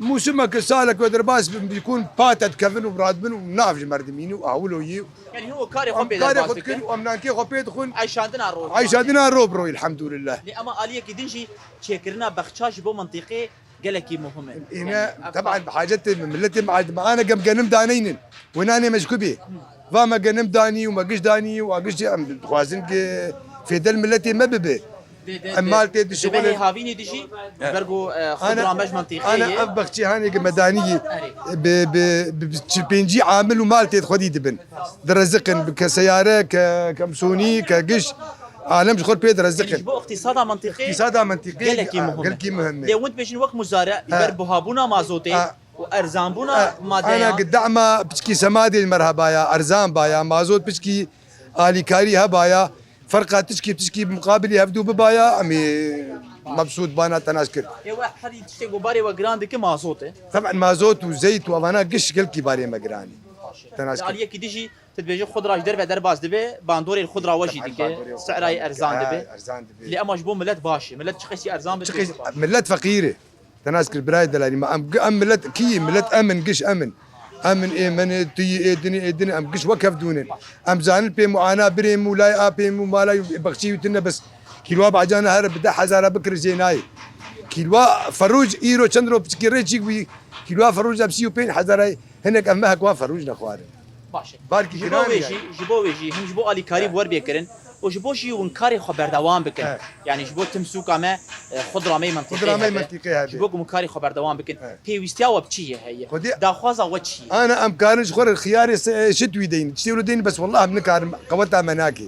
Mûsimeke saleke derbas bin, bikûn pate dikevin û radibin û nav ji merdimînî û awilo yî. Yanî hûn karê xwe pê derbas dikin. Em karê xwe dikin û em nankê xwe pê dixwin. Eyşandina ro. Eyşandina ro bi ro, elhamdulillah. Lê ema aliyekî din jî çêkirina bexça ji bo mintîqê gelekî muhim e. Êne, yanî, teban, bi hacetê me, miletê me, hacetê me. Ane gem genim daneynin. Wê nanê me ji ku bê? Va me genim danî û me giş danî û a giş jî em dixwazin ki fêdel miletê me bibe. Em mal tê dişixulin. Hêhavînê dijî, ji ber ku, e, xwe Ana, dramej mentiqê ana ye. Ev bexçîhanê ki medanî ye. Erê. Bi, bi, bi, bi çil pêncî amil û mal tê xwedî dibin. Direziqin, bi ke seyare, ke, ke misonî, ke giş. Alem ji xwe pê direziqin. Ji bo iqtîsada mentiqê Îqtîsada mentiqê gelekî muhim e. Gelekî muhim e. Lê hûn dibêjin wek muzare, ji ber buhabûna mazotê, Ha. û erzanbûna Ha, madeyan. Ana ki dema piçkî semadê merhebaya, erzan baya, mazot piçkî alîkarî hebaya, ferqa tişkî tişkî muqabilî hevdû bibaya, em ê mebsût bana tenaş kir. Ê we herî tiştê ku barê we giran dike mazot e. Teben mazot û zeyt û evana giş gelkî barê me giran e. Tenaş Li kir. aliyekî dijî tu dibêjî xudra ji derve derbas dibe, bandorê li xudra we jî Teben dike, bandorê xudra serayê dike. erzan Ha, dibe. erzan dibe. Lê ema ji bo milet baş e. Milet çi qesî erzan bibe. Çi qesî, milet feqîr e. Tenas kir birayê delalî me, em, em milet kî yî? Milet em in, giş em in. Em in ê me ne, tu yî ê din ê, ê din ê, em giş wek hev dûn in. Em zanin pê muana birê mu, lay a pê mu, malay bexçî wî tine bes. Kîlwa bacana here bi deh hezara bikir jê nayê. Kîlwa ferûj îro çend ro piçkî rê çîk wî. Kîlwa ferûj em sî û pênc hezara ye. Hinek em mehek wan ferûj nexwarin. Baş e. Barkî Ji bo giran wê e jî, yani. ji bo wê jî, him ji bo alîkarî Evet. bi we re bêkirin û ji bo jî hûn karê xwe berdewam bikin. Evet. Yani ji bo tim sûka me, e, xudra me yê mentiqê Xudra me yê hebe. mentiqê hebe. Ji bo ku hûn karê xwe berdewam bikin, Evet. pêwîstiya we bi çi yê heye? Xwedê Daxwaza we çi ye? Ana em karin ji xwe re xiyarê se-, şit wî deyin. Tiştê wilo deyin bes wallah em nikarin qeweta me nake.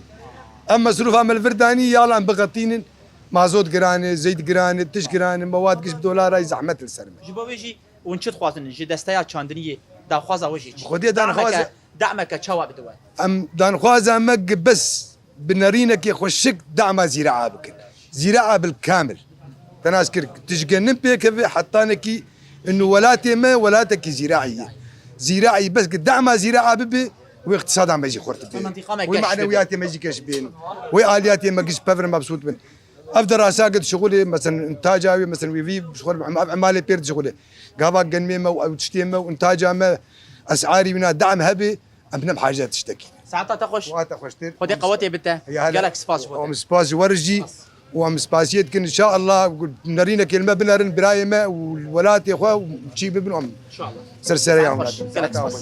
Em mesrûfa me li vir danî ya em biqetînin. Mazot giran e, zeyt giran e, tişt giran e, mewad giş bi dolara zehmet li ser me. Ji bo wê jî Hûn çi dixwazin ji desteya çandiniyê? Daxwaza we jî çi? Xwedê daxwaza Dahmeke, dahmeke çawa bide we? Em danxwaza me gi bes bi nerînekê xweşik dahma zîraa bikin. Zîraa bil kamil. Tenas kir, tijgenin pêkeve hetanekî inu welatê me welatekî zîraî ye. Zîraî bes gi dahma zîraa bibe, wê iqtisada me jî xurt Mentiqa me bê. Wê geş bibe. Manewiyatê me jî geş bên. Wê aliyatê me giş pevre mebsût bin. Ev derasa ke dişixulê, mesela, intaca wê, mesela, wê vî, ji xwe ev emalê pêr dişixulê. Gava genmê me û ew tiştê me û intaca me, esarî wîna dam hebe, em binem haca tiştekî. Saeta te xweş. Saeta xweştir. Xwedê qewetê bite. Ya hele. Gelek spas ji bo te. Em spas ji we re jî û em spasiyê dikin. Înşallah, nerînekê li me binerin, birayê me û welatê xwe û çî bibin em. Înşallah. Ser serê Saet xweş. Gelek spas.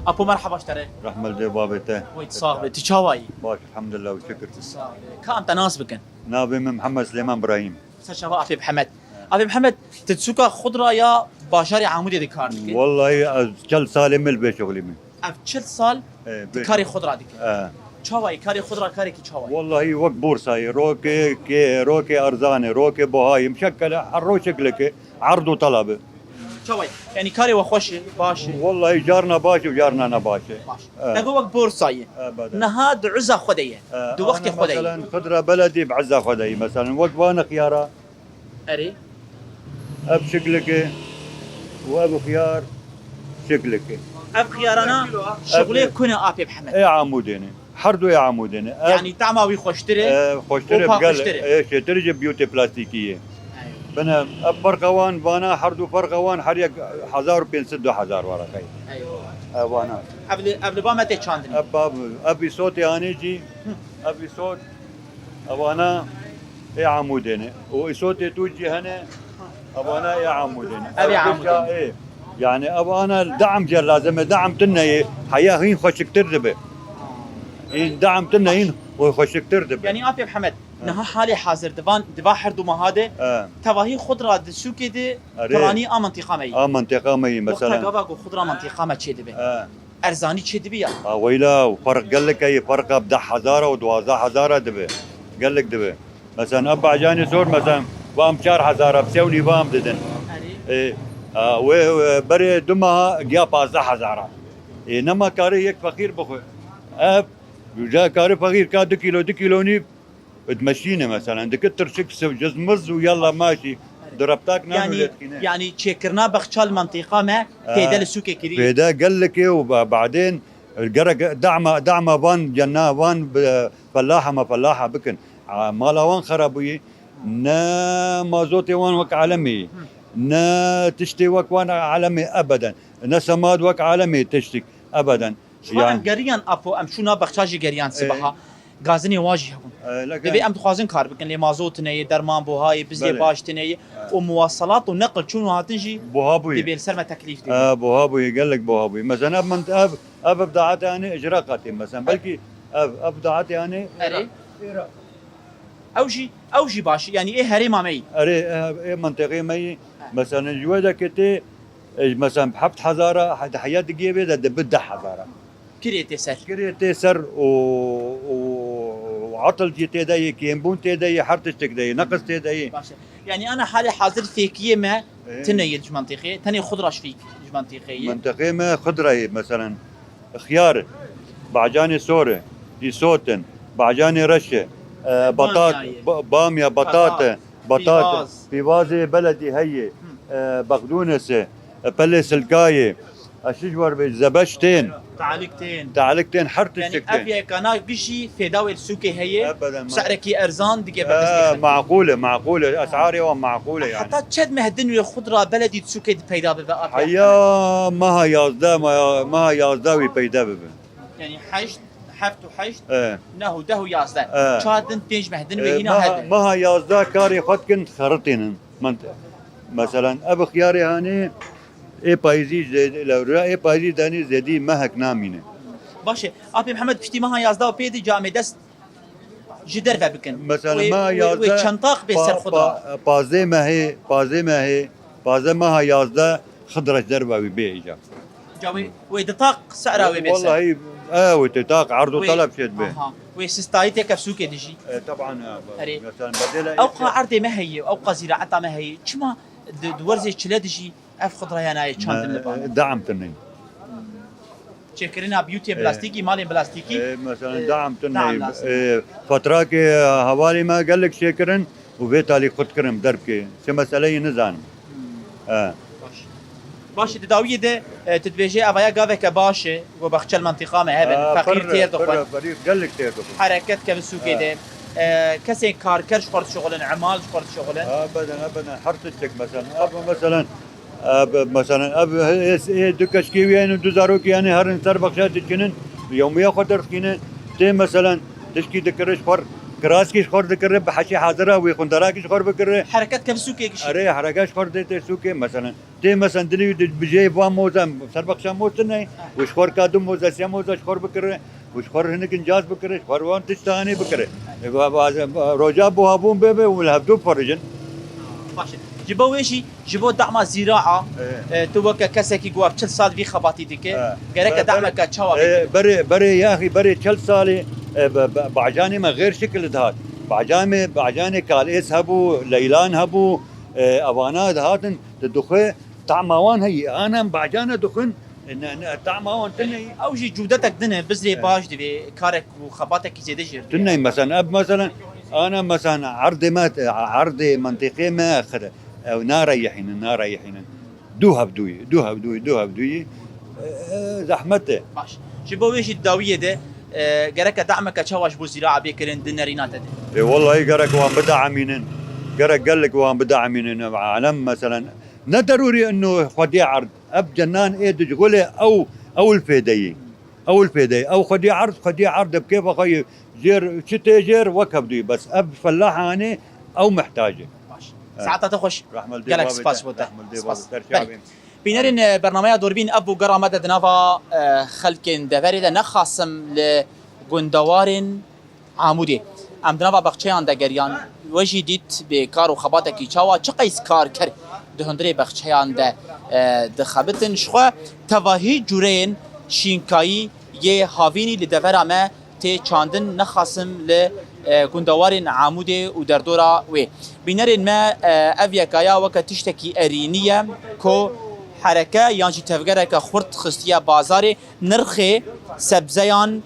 Apo, merhaba ji te re. Rehmet li babê te. Wê tu sax be. Tu çawa yî? Baş, elhamdulillah, û şikir tu. Sax be. Ka em te nas bikin? Navê min Mihemed Silêman Birahîm. Ser çava Afê Mihemed. Afê Mihemed, tu di sûka xudra ya bajarê Amûdê de kar dikî? Wallahî ez çil salê min li vê şixulî me. Ev çil sal E, tu bê karê şixulî. xudra dikî? E. Çawa yî? Karê xudra karekî çawa yî? Wallahî wek borsayê, rokê, kê, rokê erzanê, rokê buhayê, muşekkel e, her roj şekleke, erd û talab e. Çawa yî? Yanî karê we xweş e, baş e? Wallahî carna baş e û carna ne baş e. Baş. E. Te got wek borsayê. E, bade. Niha di uza xwe de ye. E, Di wextê ana xwe de ye. Meselen xudra beledî bi uza xwe de ye. Meselen wek vane xiyara. Erê. Ev şiklike û ev xiyar şiklike. Ev xiyarana şixulê Ev ku ne Apê Mihemed? Ê Amûdê ne. Her du ê Amûdê ne. Ev, Yanî tama wî xweştir e e, xweştir û e, bi gel, paqijtir e. e, şêtir ji biyotê plastîkî ye. Eywa. Bine, ev ferqa wan, vana her du ferqa wan her yek hezar û pênc sed du hezar weraqe ye. Eywa. Ev vana. Ev li, ev li ba me tê çandinê. Ev ba, ev îsotê anê jî, Hı. ev îsot Ewana ê Amûdê ne. Û îsotê tu cî hene, ewana ê Amûdê ne. Ev ê Ev Amûdê ne. ê. Yani ewana dam jê lazim e, dam tune ye. Heya hîn xweşiktir dibe. Hîn dam tune hîn xwe-, xweşiktir dibe. Yani Apê Mihemed, He. niha halê hazir divan, diva her du meha de, He. tevahî xudra di sûkê de Erê. piranî a mentiqa me yî. A mentiqa me yî, Wexta mesela. gava ku xudra mentiqa me çê dibe. He. Erzanî çê dibe ya? Ha, weyla, ferq gelek heye, ferqa bi deh hezara û duwazdeh hezara dibe. Gelek dibe. Mesela, ev bacanê sor, mesela, vam çar hezara, bi sê û nîva em didin. Erê. Ê, ha, wê, wê, berê du meha giya pazdeh hezara. Ê, nema karê yek feqîr bixwe. Ev, ca karê feqîr ka du kîlo, du kîlo nîv, Dimeşîne, meselen, dike tirşik, siv, cizmiz û yalla maşî, di reptak nan û Yanî, lê dixîne. yanî çêkirina bexça li mentiqa me, He. têde li sûkê kirî. Têde gelekê û ba-, badên gerek dama, dama van cena, van bi-, felaha me felaha bikin. A, mala wan xera bûyî. Ne mazotê wan wek alemê ye. Ne tiştê wek wan alemê ebeden. Ne semad wek alemê tiştik ebeden. Şima em geriyan Apo, em şûna bexça jî geriyan sibeha. Gazinê wan jî hebûn. Divê em dixwazin kar bikin, lê mazot tune ye, derman buha ye, bizê baş tune ye û muwaselat û neqil çûn û hatin jî divê li ser me teklîf dibin. Buha bûye, gelek buha bûye. Mesela ev, ev, ev, ev daetê anê icra qatê. Mesela belkî ev, ev daetê anê Erê. Ew jî, ew jî baş, yanî ê herêma me yî. Erê, ê, ê menteqê me yî. Mesela ji wê de ke tê, e, mesela heft hezara, hedihiya digê vê de dibi deh hezara. Kirê tê ser. Kirê tê ser û, û, û atil jî tê de yê, kêmbûn tê de yê, her tiştek de yê, neqis tê de yê. Baş e. Yanî ana halê hazir fêkiyê me tune yê ji menteqê, tenê xudra ji fêk ji menteqê yê. Menteqê me xudra yê, mesela. Xiyar, bacanê sor e, îsot in, bacanê reş e, e, batat, bamya ye, ba-, bamya, batat e, batat, pîvaz. Pîvazê beledî heye, e, bexdûnes e, e, pelê silkayê, e, şiş wer bê, zebeş tên. Talik tên. Talik tên, her tiştek tên. Yanî ev yekana gişî fêda wê li sûkê heye, se'rekî erzan digê berdestê xelkê. Maqûl e, maqûl e, esarê wan maqûl e yanî. Heta çend meh din wê xudra beledî di sûkê de peyda bibe, Apo? Heya meha yazdeh, meha, meha yazdeh wî peyda bibe. Yanî heşt, heft û heşt, neh û deh û yazdeh. Çar din, pênc meh din wê hîna hebe. Meha yazdeh karê xwe dikin, xeritînin. Min, meselen, ev xiyarê hanê ê payîzî zêde, lewra ê payîzî danî zêdî mehek namîne. Baş e. Apê Mihemed, piştî meha yazdeh û pê dî camê dest ji derve bikin. Mesela meha yazdeh, wê çend taq bê ser xwe da? Pazdeh mehê, pazdeh mehê, pazdeh meha yazdeh xidra ji derve wî bê îca. Ca wê, wê di taq se'ra wê bê ser. Wellahî, e, wê di taq erd û teleb şêt bê. Aha. Wê sistayî têke sûkê dijî. E, teban, e, erê. Mesela bedêla. Ewqa erdê me heye, ewqa zîraeta me heye. Çima di, di werzê çile dijî ev xudraya nayê çandin li ba me? De'm tune. Çêkirina biyûtê plastîkî, malên plastîkî, e, mesela, e, de'm tune. De'm lazim. E, fatrakê hevalê me gelek çêkirin û vê talî xurt kirin derkê. Çi meseleyê nizanim. E. Baş. Baş, di dawiyê de, e, tu dibêjê evaya gaveke baş e, ku bexçel mentiqa me hebin, feqîr têr dixwin. Gelek têr dixwin. Hereket kevin sûkê de. E, kesên karker ji xwe dişuxulin, emal ji xwe dişuxulin. Ha, beden, ha, beden. Her tiştek mesela. Ev, mesela, ev, ê, ê du keçkê wî hene, du zarokê hene, herin ser bexşa dikinin, yewmiya xwe derxîne. Tê mesela, tişkî dikire ji xwe, kiraskî ji xwe dikire, bi heşê hazira wê xunderakî ji xwe bikire. Hereket kevin sûkê gişî. Erê, hereket ji xwe dê tê sûkê, mesela. Tê, mesela, dilî di bijê van moza, ser bexşa moz tune, û ji xwe ka du moza, sê moza ji xwe bikire, û ji xwe hinik incaz bikire, ji xwe wan tiştanê bikire. E, va-, va-, roja buhabûn bebe û li hevdû bifirijin. Baş e. Ji bo wê jî, ji bo dema zîraa, e, tu weke kesekî ku ev çil sal vî xebatî dike, gereke demeke çawa bê? E, berê, berê yaxî, berê çil salê, e, be-, be-, bacanê me xêr şikil dihat. Bacanê, bacanê Kalês hebû, Leylan hebû, e, evana dihatin, tu dixwe, Tama wan heye, anan bacana dixwin, ne, ne, tama wan tune ye. Ew jî cûdetek din e, bizrê baş divê, karek û xebatekî zêde jê re. Tune ye, mesela, ev, mesela, ana, mesela, erdê me, erdê mentiqê me xire. Ew nareyihînin, nareyihînin. Du hevdûyî, du hevdûyî, du hevdûyî, e, e, zehmet e. Baş. Ji bo wê jî di dawiyê de, e, gereke demeke çawa ji bo zîraa bê kirin di nerîna te de? E, wellahî gerek wan bide'emînin. Gerek gelek wan bide'emînin. Alem, mesela, Ne derûrî ino xwediyê erd. Ev cenan ê dijgulê ew, ew li fêdeyî. Ew li fêdeyî. Ew xwediyê erd, xwediyê erd bi kêfa xwe yê jêr, çi tê jêr, wek hevdûyî bes. Ev fellahanê ew mihtac e. Baş. Evet. Saeta te xweş. Gelek spas bo te. Spas. Belê. Bînerên, e, bernameya Dûrbîn ev bû gera me de di nava, e, xelkên deverê de nexasim li gundewarên Amûdê. Em di nava baxçeyan de geriyan, we jî dît bê kar û xebatekî çawa, çi qeys karker di hundirê baxçeyan de, e, dixebitin. Ji xwe tevahî cûreyên şînkayî yê havînî li devera me tê çandin, nexasim li, e, gundewarên Amûdê û derdora wê. Bînerên me, e, ev yekaya weke tiştekî erînî ye ku hereke yan jî tevgereke xurt xistiye bazarê, nirxê sebzeyan,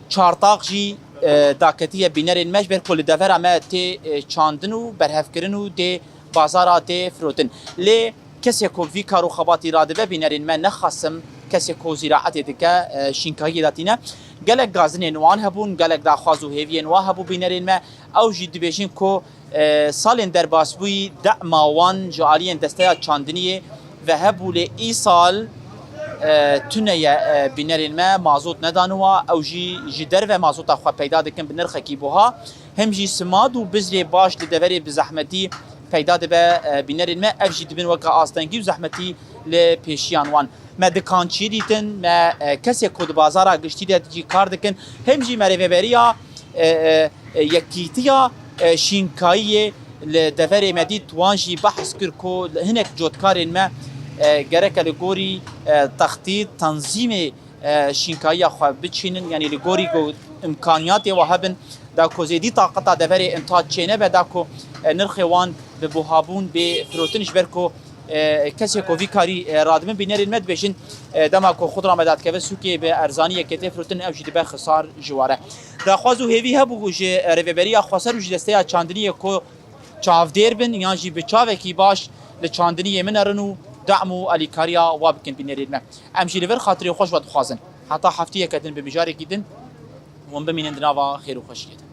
çartaq jî, e, daketiye bînerên me, ji ber ku li devera me tê, e, çandin û berhevkirin û dê bazara tê firotin. Lê kesê ku vî kar û xebatî radibe, bînerên me nexasim Kesê ku zîraetê dike, e, şînkayiyê de tîne. Gelek gazinên wan hebûn, gelek daxwaz û hêviyên wan hebû bînerên me. Ew jî dibêjin ku, e, salên derbasbûyî dema wan ji aliyên desteya çandiniyê ve hebû, lê îsal, e, tune ye, e, bînerên me mazot nedan wa. Ew jî ji derve mazota xwe peyda dikin bi nirxekî buha. Hem jî simad û bizrê baş li deverê bi zehmetî peyda dibe, e, bînerên me. Ev jî dibin weke astengî û zehmetî li pêşiyan wan. Me dikançiyê dîtin, me, e, kesê ku di bazara giştî de jî kar dikin, hem jî me rêveberiya, e, e, e, yekîtiya, e, şînkayiyê li deverê me dît, wan jî behs kir ku hinek cotkarên me, e, gereke li gorî, e, textît, tenzîmê, e, şînkayiya xwe biçînin, yanî li gorî ku imkaniyatê wa hebin, da ku zêdî taqeta deverê intac çênebe, da ku, e, nirxê wan bi buhabûn bê firotin, ji ber ku, e, kesê ku vî karî, e, radibin bînerên me dibêjin, e, dema ku xudra me dadikeve sûkê bi erzaniyekê tê firotin, ew jî dibe xisar ji ware. Daxwaz û hêvî hebû ji rêveberiya xweser û ji desteya çandiniyê ku çavdêr bin yan jî bi çavekî baş li çandiniyê min erin û dam û alîkariya wa bikin bînerên me. Em jî li vir xatirê xwe ji we dixwazin. Heta heftiyeke din bi mijarekî din hûn bimînin di nava xêr û xweşiyê de.